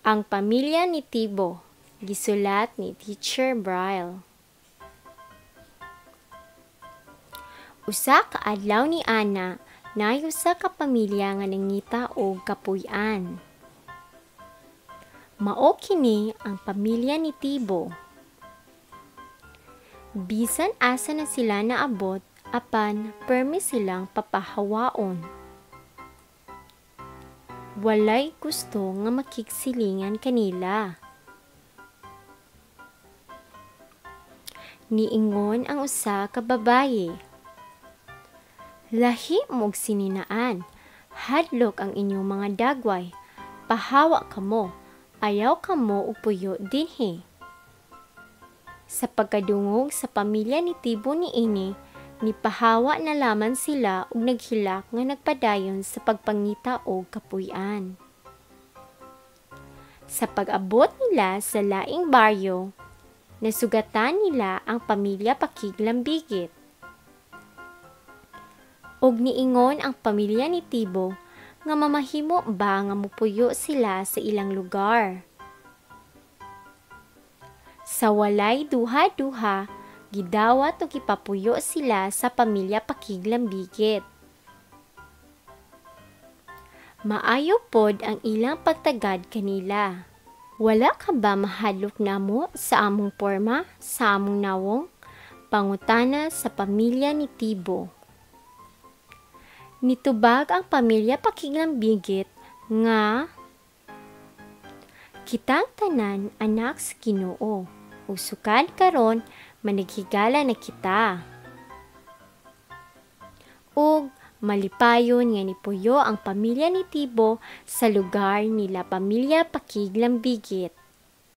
Ang Pamilya ni Tibo, gisulat ni Teacher Braille. Usa ka adlaw ni ana, naay usa ka pamilya nga nangita og kapuy-an. Mao kini ang pamilya ni Tibo. Bisan asa na sila naabot, apan permi silang papahawaon. Walay gusto nga makigsilingan kanila. Niingon ang usa ka babaye, "Lahi mo og sininaan, hadlok ang inyong mga dagway, pahawa kamo, ayaw kamo og puyo dinhi." Sa pagkadungog sa pamilya ni Tibo niini, nipahawa na lamang sila ug naghilak nga nagpadayon sa pagpangita og kapuy-an. Sa pag-abot nila sa laing baryo, nasugatan nila ang pamilya Pakiglambigit. Ug niingon ang pamilya ni Tibo nga mamahimo ba nga mopuyo sila sa ilang lugar. Sa walay duha-duha, gidawat ug gipapuyo sila sa pamilya Pakiglambigit. Maayo pod ang ilang pagtagad kanila. "Wala ka ba mahadlok namo sa among porma, sa among nawong?" pangutana sa pamilya ni Tibo. Nitubag ang pamilya Pakiglambigit nga kitang tanan anak sa Ginoo ug sukad karon manighigala na kita. Ug malipayon nga nipuyo ang pamilya ni Tibo sa lugar nila pamilya Pakiglambigit.